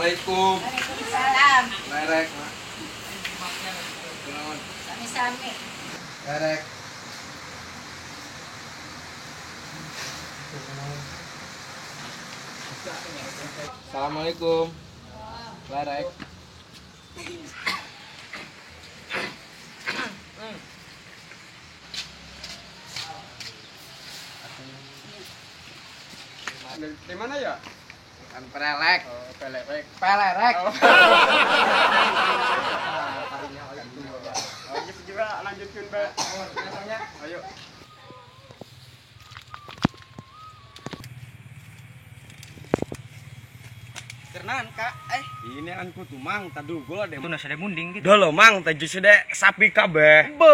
Assalamualaikum. Waalaikumsalam. Lerek. Sami-sami. Lerek. Assalamualaikum. Lerek. Di mana ya? Kan perelek. Oh, pelerek. Pelerek. Oh. Oh, juga lanjutkan, Mbak. Ayo. Kernan, Kak. Ini anku tuh mang tadu gua deh. Itu nasi munding gitu. Dolo mang tadi sudah sapi kabeh. Be.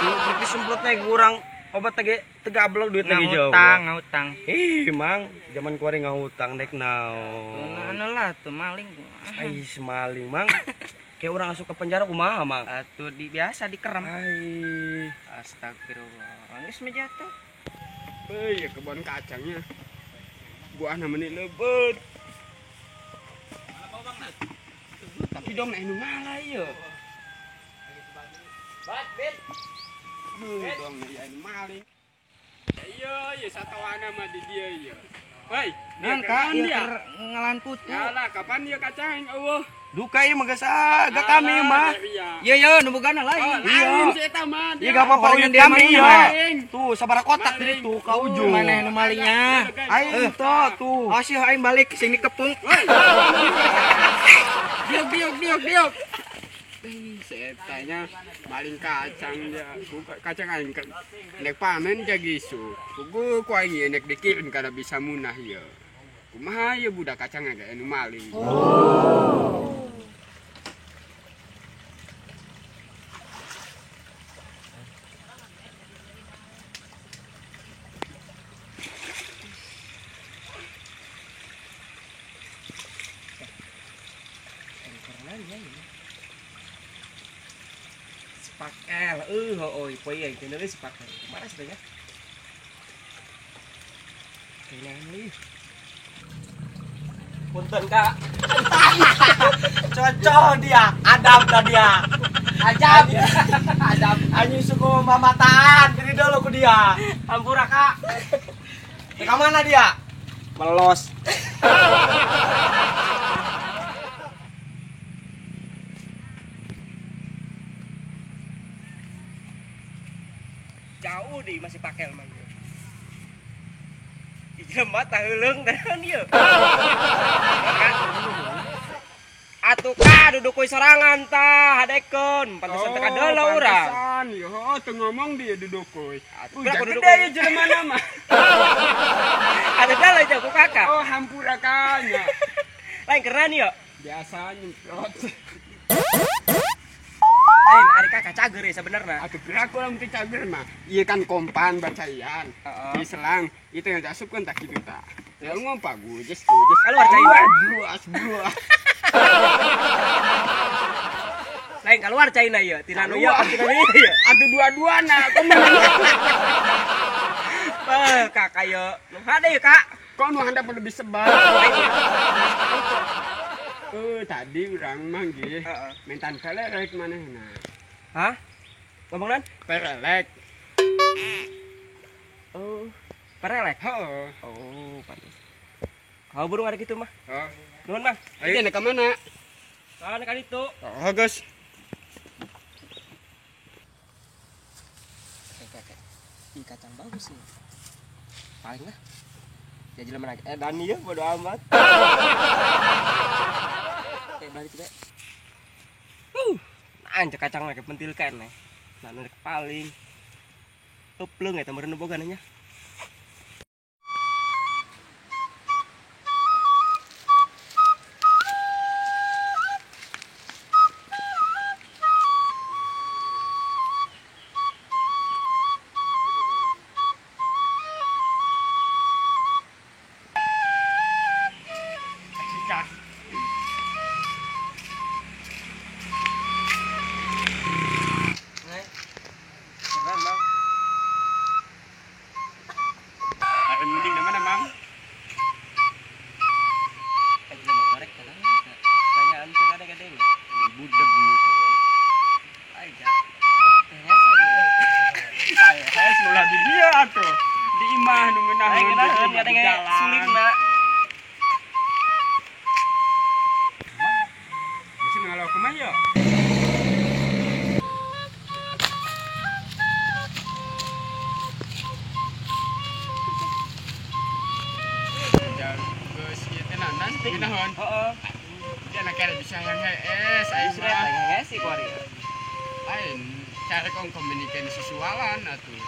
Tuh, semprotnya kurang obat tege tegablok duit lagi jauh. Ngahutang, ngahutang. Ih, mang, zaman kuari ngahutang dek naon. Anu lah tuh maling. Ai, maling, mang. Kayak orang asup ke penjara kumaha, mang? Atuh di biasa dikerem. Ai, astagfirullah. Geus mah jatuh. Beuh, ya kebun kacangnya. Buahna meni leubet. Tapi dong anu ngalah ieu. Bat, Ben. Dong ya maling. Iya, ya satawana mah di dia iya. Hei, nang ka dia ngalan putu. Yalah, kapan dia kacang eueuh? Duka ieu mah geus aga kami mah. Iya, iya, nu bogana lain. Iya, si eta mah. Iya, gak apa-apa uyut kami ya. Tuh, sabaraha kotak di ditu ka ujung. Mana nu malingnya? Aing tuh, tuh. Oh, sih aing balik sini kepung. Diuk, diuk, diuk, diuk. Setanya maling kacang ya, kacang aing nek panen jagisu. Kugu ku aing nek dikirim kada bisa munah ya. Kumaha ya budak kacang agak anu maling. Oh. Pakel, hooy, poe aing teh geus pakel. Kumaha sih teh ya? Kayaknya Punten, Kak. Cocok dia, adab dah dia. Ajab. Adab. Anjing suku mamataan, diri dulu ku dia. Ampura, Kak. Ke mana dia? Melos. Jauh deh masih pakel mah. Jelema tah heuleung teh ieu. Atuh ka duduk kuy sorangan tah hadekeun, pantesan teh kadeuleu urang. Pantesan, yo teu ngomong dia duduk kuy. Atuh duduk gede ieu jelema na mah. Atuh deuleu ku kakak. Oh, hampura ka nya. Lain keren ieu. Biasa nyemprot. Lain ari kakak cager ya sebenarnya. Atuh gerak urang teh cager mah. Ieu kan kompan bacaian. Di selang itu yang diasupkeun tah kitu tah. Ya ngompa gujes gujes. Keluar caina. Bluas bluas. Lain keluar caina ieu, tina nu ieu tina nu ieu. Atuh dua-duana kumaha. Beuh, kakak ieu. Nu hade ieu, Kak. Kok nu handap lebih sebal. Tadi urang mah nggih. Mentan pelerek manehna. Hah? Ngomong lan? Perelek. Oh, perelek. Heeh. Oh, pantes. Hau burung ada gitu mah. Heeh. Nuhun, Mang. Ayo nek ka mana? Ka nek ditu. Oh, geus. Kakek. Ih, kacang bagus nih. Paling lah. Ya jelema lagi. Dani ya bodo amat. Kayak balik juga. Anjir kacang lagi pentil kan nih. Nah, nek paling. Eupleung eta meureun boga nya. ya? Geus ieu teh naon? Ginaon? Heeh. Dia nak kira bisa yang hees aing Sudah mah. hese kuari. Lain cara kong komunikasi susualan atuh.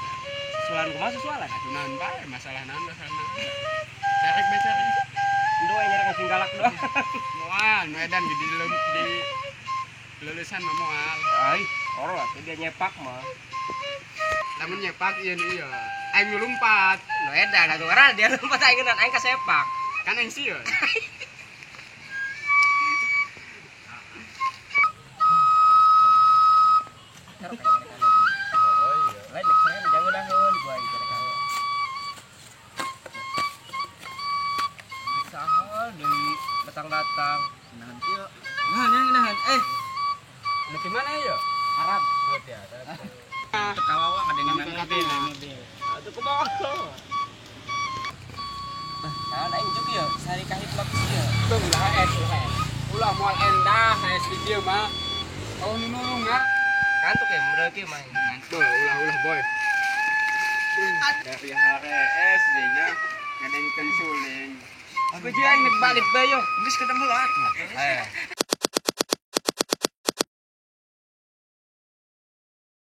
Susulan kumaha susulan? Atuh naon bae masalah naon masalah naon. Carek bae carek. Endo yang nyerang sing galak doang. Moal nu edan di di lulusan mah moal. Ai, oro atuh dia nyepak mah. Lamun nyepak ieu nu ieu. Aing nu lumpat. Nu edan atuh karena dia lompat aing ngeunaan aing kasepak. Kan aing sieun. Oh iya. Lain nek saya jangan naheun gua aing carek. Saha deui datang-datang. Nahan kieu. Nahan yang nahan. Eh, Nu di mana ieu? Arab. Oh, di Arab. Kawawa ngadengeun mobil, mobil. Aduh kumaha. Nah, aing juga ya, sari kahit mah kieu. Tuh ulah es, ulah es. Ulah moal endah es di dieu mah. Oh nu nulung ah. Kantuk ya, modal kieu mah. Tuh ulah-ulah boy. Dari HRS nya ngadengkeun suling. Aku jeung aing balik bae yo, geus ketemu lah atuh. Eh.